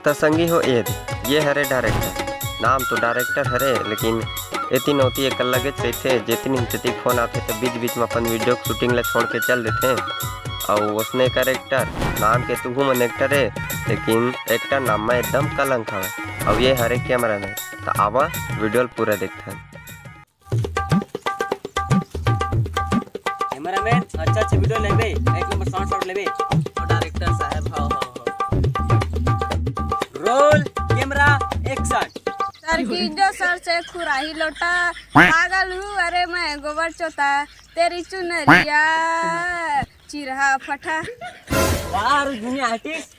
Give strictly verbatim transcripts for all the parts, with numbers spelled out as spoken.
त संगी हो, ए दे, ये हरे डायरेक्टर। नाम तो डायरेक्टर हरे, लेकिन एती नोती एकर लगेच रहिथे, जेती नहीं तेती फोन आथे, त बीच-बीच म अपन वीडियो के शूटिंग ल छोड़ के चल देथे। अउ ओसने कैरेक्टर, नाम के तुहू मन एक्टर ए, लेकिन एक्टर नाम म एकदम कलंक हवे। अउ ये हरे कैमरामैन। त आवा, वीडियो ल पूरा देखथन। कैमरामैन, अच्छा अच्छा वीडियो लेबे, एक नंबर शॉट शॉट लेबे। और डायरेक्टर साहब, हाँ, हाँ, हाँ। Roll, camera, action. सर की जो सर से खुराही लोटा, पागल हूँ, अरे मैं गोबर चोता, तेरी चुनरिया चिरहा फटा। वाह रे दुनिया आर्टिस्ट।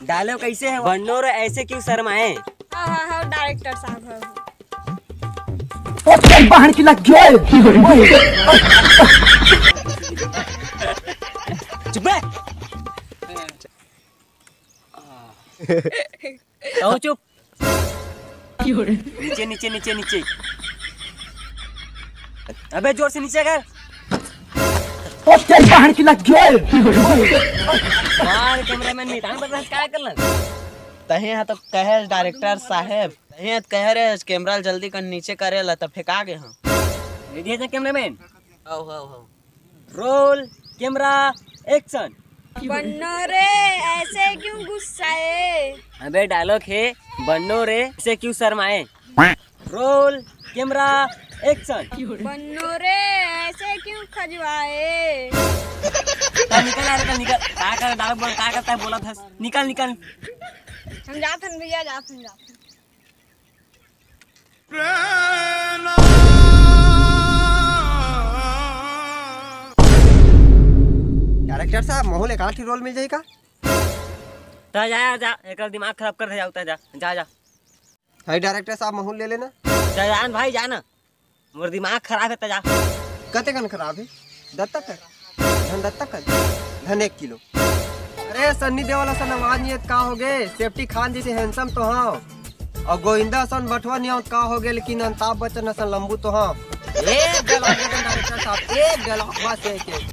डायलॉग कैसे है? बन्नो रे, ऐसे क्यों शर्माए? हाँ, हाँ, हाँ, डायरेक्टर साहब, हाँ, हाँ। ओ, तेरी बहन की लग गई। चुप बे। तो चुप। नीचे, नीचे, नीचे, नीचे। अबे जोर से नीचे कर। ओ, तेरी बहन की लग गई। यार, कैमरामैन, नितान बदमाश का करलन? तहे हा तो कहे डायरेक्टर साहब, तहे हा तो कहे रे, कैमरा ल जल्दी कर नीचे करे ला, त फेंका गे हाँ। रेडी है कैमरामैन? आओ, आओ, आओ। Role, camera, action. बन्नो रे, ऐसे क्यों गुस्साए? अबे डायलॉग है, बन्नो रे, ऐसे क्यों शर्माए? Roll, camera, action. बन्नो रे, ऐसे क्यों खजुआए? चल निकल यार, चल निकल। का कर डायलॉग बोल, का करता है बोला था? निकल, निकल। हम जात हन भैया, जात हन, जात हन। डायरेक्टर साहब, महू ल एकाध ठी रोल मिल जाही का? ता जा, जा, जा, एकर दिमाग खराब कर दे, जा, जा, जा, जा। हाय डायरेक्टर साहब, महू ल ले लेना। जा, जा न भाई, जा ना। मोर दिमाग खराब है, ता जा। कते कन खराब है? दत्तक कर, धन दत्तक कर, धन एक किलो। अरे सन्नी देओल असन आवाज नहीं है, का हो गे? सेफ्टी खान जैसे हैंडसम तो हाँ, और गोविंदा असन बठवा नहीं हो, का हो गे? लेकिन अमिताभ बच्चन असन लंबू तो हाँ। एक डायलॉग दे दे डायरेक्टर साहब, एक डायलॉग बस, एक, एक।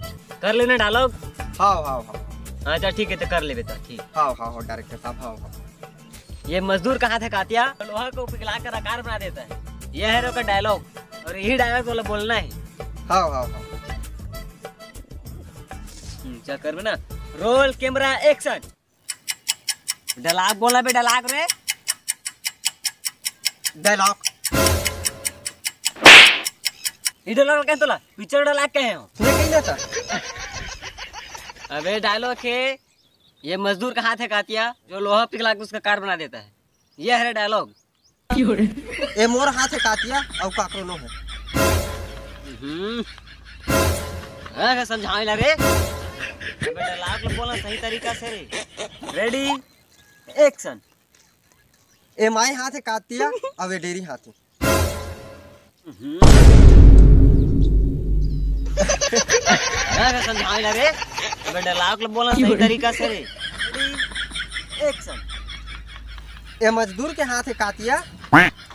कर लेना डायलॉग। हाँ, हाँ, हाँ। अच्छा ठीक है, तो कर लेबे तो ठीक। हाँ, हाँ, हाँ, डायरेक्टर साहब, हाँ, हाँ। ये मजदूर कहाँ थे कातिया, लोहा को पिघला कर आकार बना देता है। ये है ओकर डायलॉग, और यही डायलॉग वाला बोलना है। हाँ, हाँ, हाँ। हम्म, चक्कर में ना। Role, camera, action. डायलॉग बोला बे, डायलॉग रे। डायलॉग। ये डायलॉग कहे तोला, पिक्चर डायलॉग कहे हो? नहीं कही ना था। अबे डायलॉग है, ये मजदूर कहाँ थे कातिया, जो लोहा पिघला के उसका कार बना देता है। ये है डायलॉग। ए मोर हाथ है कातिया, अउ काकरो नो है। हम्म। अरे समझावे ला रे। अबे डायलॉग लो बोला सही तरीका से रे। Ready, action. ए माई हाथ है कातिया, अउ ए डेरी हाथ है। हम्म। अरे समझावे ला रे। अबे डायलॉग लो बोला सही तरीका से रे। Ready, action. ए मजदूर के हाथ है कातिया,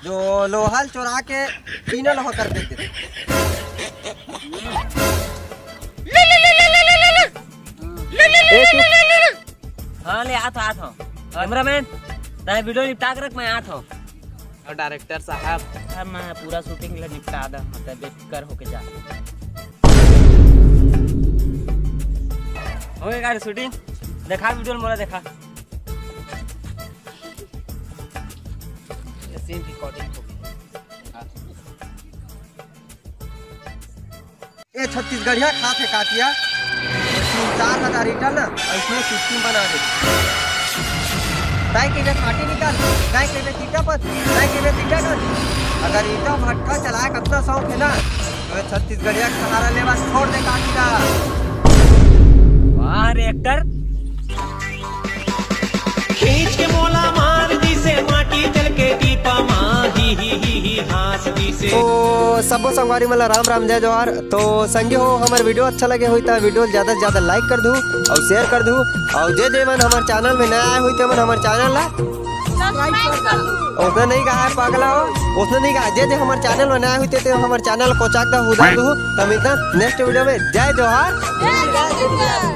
जो लोहा ल चोरा के टीना लोहा कर बेच देथे। ए, तू हाँ, ले आत हो, आत हो। कैमरामैन, तैं वीडियो निपटा के रख, मैं आत हो। और डायरेक्टर साहब, अब मैं पूरा शूटिंग ले निपटा दा, मतलब बेफिकर होके जा। हो गया गाड़ी शूटिंग, देखा वीडियो में मोला देखा। ये सीन रिकॉर्डिंग हो गई। ए छत्तीसगढ़िया खात है कातिया, तीन चार हजार ईटा ना, अइसने सिस्टम बना दे। ताई के बे फाटी निकाल, ताई के बे ईटा पर, ताई के बे ईटा कर। अगर ईटा भट्ठा चलाए का अतना शौक है ना, तो ये छत्तीसगढ़िया के सहारा लेवा छोड़ दे कातिया। वाह रे एक्टर। खींच के मोला मार दिसे, माटी चल के टीपा मा, ही, ही, ही, ही, हाँस दिसे। तो सबो संगवारी मन ला राम राम, जय जोहार। तो संगी हो, हमर वीडियो अच्छा लगे होही त वीडियो ल ज्यादा से ज्यादा लाइक कर दू अउ शेयर कर दू। अउ जे जे मन हमर चैनल में नया आए होही ते मन हमर चैनल ला सब्सक्राइब कर दू। ओसने नहीं कहा है पागला हो, ओसने नहीं कहा, जे जे हमर चैनल में नया आए होही ते, ते हमर चैनल कोचाक दा हुदा दू। त मिलथन नेक्स्ट वीडियो में। जय जोहार। जय जोहार।